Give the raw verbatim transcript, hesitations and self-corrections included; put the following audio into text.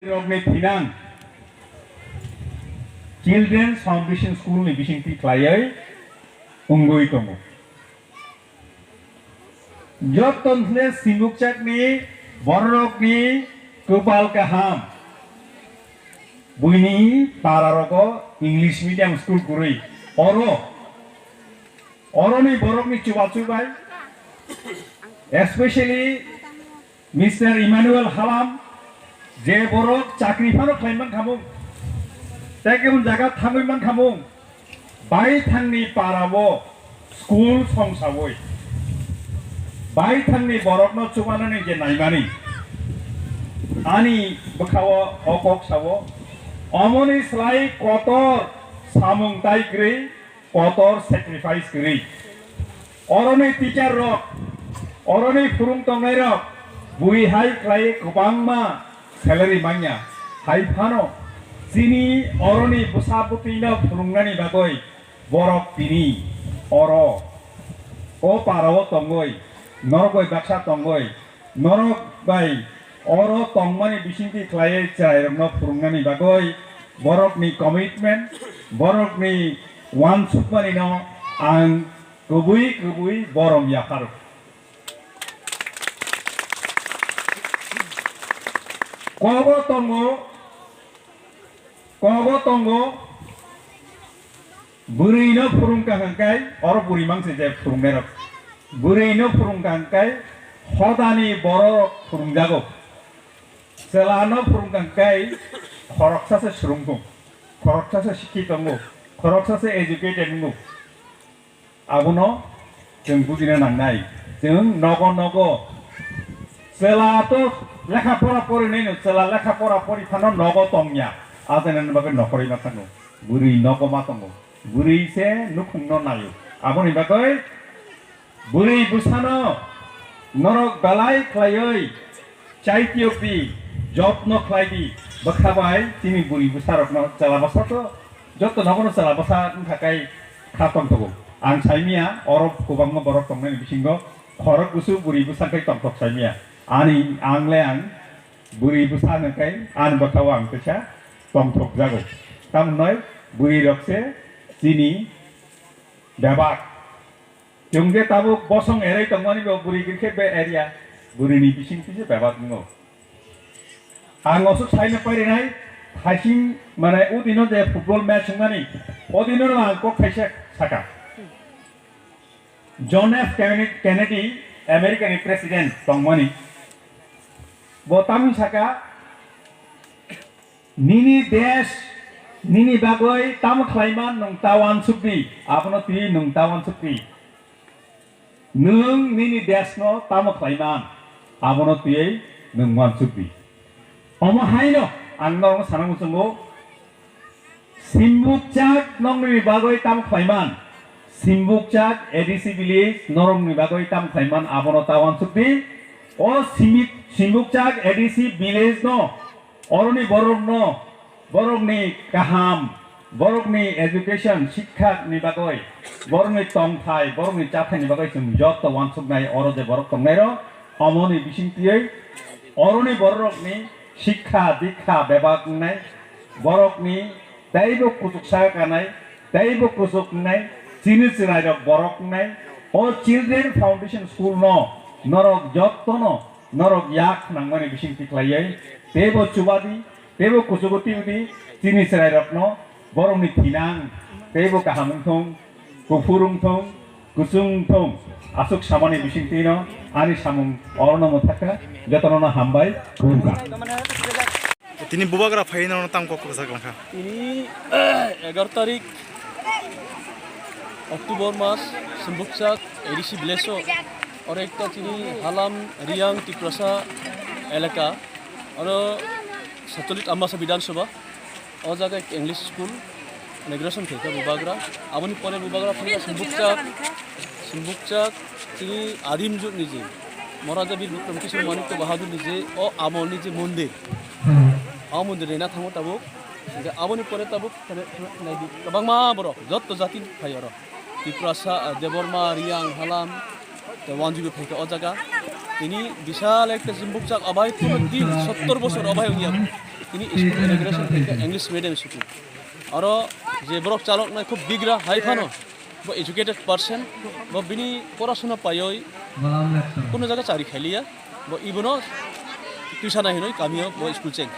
rokni thinang Children's Foundation School ni bisingtwi khlaiwi wngwi tongo. Jotto hwnkhe Simbukchakni bororokni kwpal kaham. Buini pararogo English medium school kwrwi. Oro, oroni borokni chubachu bai, especially Mister Emmanuel Halam, je borok chakri phano khlai man khamung, tei kebun jaga thangwi man khamung, baithangni parao school songsawi, baithangni borokno chubanani je naimani, ani bwkhao o kok sao, omoni slai kotor samung tai kwrwi, kotor sacrifice kwrwi. Oroni teacher rok, oroni phwrwng tongnai rok, bui hai khlai kwbangma salary manya. Hai phano chini oroni bwsa bwtwino phwrwngnani bagwi borok tini oro o parao tongwi, norok bai baksa tongwi, norok bai oro tongmani bisingtwi khlaiwi chwrairokno phwrwngnani bagwi borokni commitment, borokni uansukmanino ang kwbwi kwbwi borom yapharo. Kogo tongo, kogo tongo, bwrwino phwrwngkha hwnkhe, oro bwrwi mangse je phwrwngnairok. Bwrwino phwrwngkha hwnkhe, hodani borok phwrwngjago. Chwlano phwrwngkha hwnkhe, khoroksase swrwngthung, khoroksase sikhi tongo, khoroksase educated wngo. Abono chwng bujina nangnai. Chwng nogo nogo chwla to lekha pora porinai no, chwla lekha pora pori phano nogo tongya. Ajanani bagwi nokhorwi ma thango. Bwrwi nogo ma tongo. Bwrwi se nukhungno naio. Aboni bagwi bwrwi bwsano norok belai khlaiwi chaitiyokdi, jotno khlaidi, bwkha bai chini bwrwi bwsarokno chwla bwsa to joto nogono chwla bwsa wngkha kai kha tongthogo. Ang saimia oro kwbangma borok tongmani bisingo khorok bwswk bwrwi bwsa kai tongthok saimia. Ani ang le ang bwrwi bwsa hwnkai ani bwkhao ang teisa tongthok jago. Tamoni bwrwi rok se chini bebak. Chwng je tabuk bosong eroi tongmani bo bwrwi gwnkhai be area bwrwini bising twi je bebak wngo. Ang osuk saino pairinai thaising mane udino je football match wngmani odino no ang kok thaisa saka. John F Kennedy, Kennedy, America ni president tongmani. Bo tamni saka Nini desh, nini bagwi tamo khlaiman nwng ta uansukdi, abono twi nwng ta uansukdi. Nwng nini deshno tamo khlaiman, abono twi nwng uansukdi. Omo haino ang norokno sana muchungo, Simbukchak norokni bagwi tamo khlaiman, Simbukchak A D C village norokni bagwi tamo khlaiman, abono ta uansukdi. O Simik-, Simbukchak A D C village no Oroni borokno, borokni kaham, borokni education, sikha ni bagwi, borokni tongthai, borokni chathaini bagwi chwng joto uansuknai oro je borok tongnairok, omoni bisingtwi oroni borokni sikha, dikha bebak wngnai, borokni teibo kuchuksa kanai, teibo kuchuk wngnai, chini chwrairok borok wngnai. O Children Foundation School no norok jotono norok yak nangmani bising tikhlaiwi teibo chubadi, teibo kuchugo tibidi, chini chwrairokno borokni thinang teibo kaham wngthung, kuphur wngthung, kuchung wngthung, aswk samani bising twino ani samung orono mwthakha, jotono hambai khulumkha. Tini bubagra phai no tang kok kwchak langkha. Tini egaroh tarik October mas, Simbukchak A D C village o, oro ekta chini Halam Riang Tiprasa elaka, oro satchollish Ambasa Bidhan Sabha, o jaga ekta English school inauguration khaikha bubagra, aboni pore bubagra phai Simbukchak, Simbukchak chini adim jug ni je Maharaja Bir Bikram Kishore Manikya Bahadur ni je o amol ni je mondir, o mondir rena thango tabuk, hingke aboni pore tabuk Naidi, kwbangma borok, joto jati phai oro. Tiprasa, Debbarma, Riang, Halam, tei wanjui bai phaikha o jaga. Tini bisal ekta Simbukchak obai, tini din sottor bosor obai wngya. Tini school inauguration khaikha English medium school. Aro je borok chaloknai khub bigra hai phano, bo educated person, bo bini porasuna paioi kuno jaga chari khailiya, bo ibono tuisa nai hinoi kamio bo school cheng.